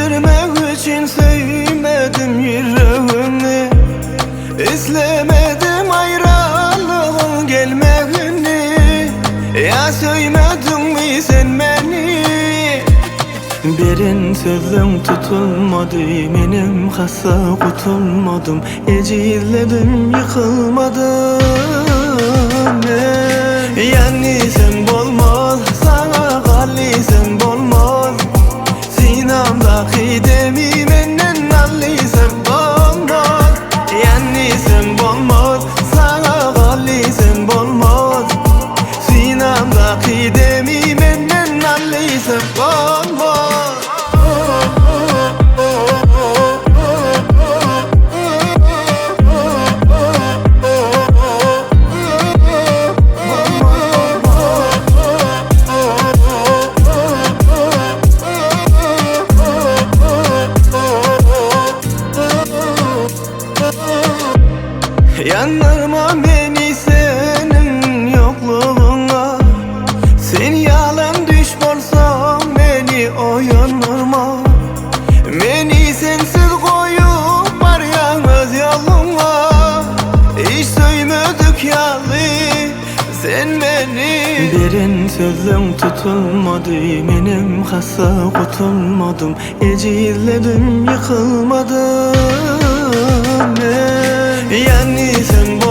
Söýdürmek üçin söýmedim ýüregimi Islemedim aýralygyň gelmegini Ýa söýmediňmi sen meni Beren sözleň tutulmady Menem hassa gutulmadym Ejizledim ýykylmadym Ýan diýsem bolmaz Saňa gal diýsem bolmaz Synamdaky demi menden al diýsem bolmaz Ýan diýsem bolmaz Saňa gal diýsem bolmaz Synamdaky demi menden al diýsem bolmaz. Ýandyrma meni seniň ýoklugyňa Sen ýalan düýş bolsaň meni oýandyrma Meni sensiz goýup barýaň öz ýoluňa Hiç söýmedik ýaly sen meni Beren sözleň tutulmady Menem hassa gutulmadym Ejizledim ýykylmadym men Ýan diýsem.